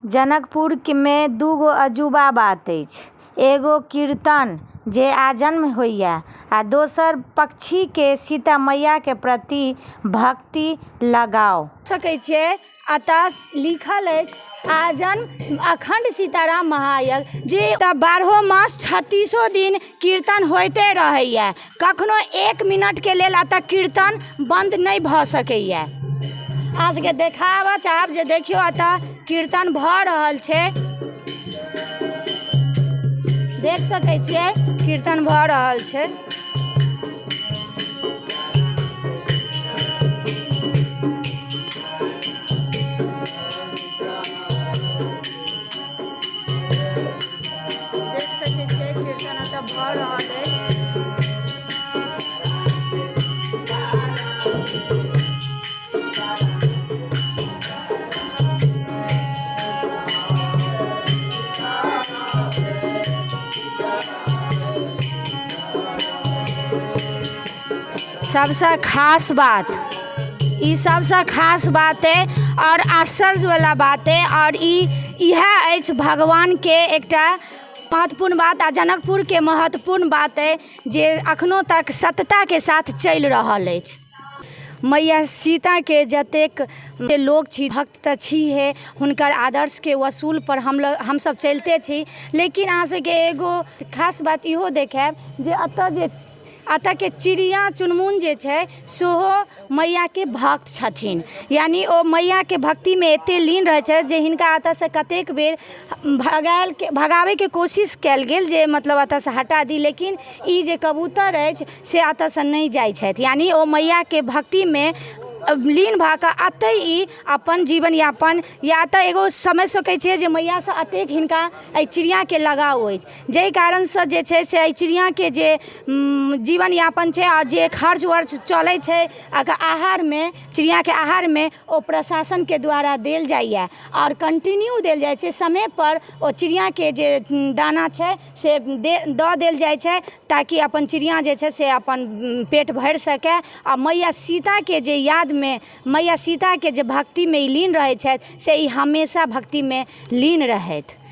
जनकपुरमे दूगो अजूबा बात अछि। एगो कीर्तन जे आजन्म होइए आ दोसर पक्षीके सीता मैयाके प्रति भक्ति लगाव। सकै छियै एतऽ लिखल अछि आजन्म अखण्ड सीताराम महायज्ञ, जे एतऽ बारहो मास छत्तीसो दिन कीर्तन होइते रहैए। कखनो एक मिनटके लेल एतऽ कीर्तन बन्द नहि भऽ सकैए। अहाँ सबके देखाबऽ चाहब जे देखियौ एतऽ कीर्तन भऽ रहल छै। देख सकै छियै कीर्तन भऽ रहल छै। देख सकै छियै कीर्तन एतऽ भऽ रहल अछि। सबसँ खास बात ई सबसँ खास बात अइ आओर आश्चर्यवला बात अइ आओर ई इएह अछि भगवानके एकटा महत्वपूर्ण बात आ जनकपुरके महत्वपूर्ण बात अइ जे एखनो तक सत्यताके साथ चलि रहल अछि। मैया सीताके जतेक लोक छी, भक्त तऽ छीहे, हुनकर आदर्शके वसूलपर हमसभ चलिते छी, लेकिन अहाँ सबके एगो खास बात इहो देखायब जे एतऽ जे एतऽके चिड़िया चुनमुन जे छै सेहो मैयाके भक्त छथिन, यानि ओ मैयाके भक्तिमे एते लीन रहै छथि जे हिनका एतऽसँ कतेक बेर भगायल भगाबैके कोशिश कयल गेल जे मतलब एतऽसँ हटा दी, लेकिन ई जे कबूतर अछि से एतऽसँ नहि जाइ छथि, यानि ओ मैयाके भक्तिमे लीन भऽ कऽ एतहि ई अपन जीवन यापन या तऽ एगो समझि सकै छियै जे मैयासँ एतेक हिनका एहि चिड़ियाके लगाव अछि, जाहि कारणसँ जे छै से एहि चिड़ियाके जे जीवन यापन छै आओर जे खर्च वर्च चलै छै एकर आहारमे, चिड़ियाके आहारमे, ओ प्रशासनके द्वारा देल जाइए आओर कन्टिन्यू देल जाइ छै। समयपर ओ चिड़ियाके जे दाना छै से दऽ देल जाइ छै ताकि अपन चिड़िया जे छै से अपन पेट भरि सकै आओर मैया सीताके जे यादमे, मैया सीताके जे भक्तिमे ई लीन रहै छथि से ई हमेशा भक्तिमे लीन रहथि।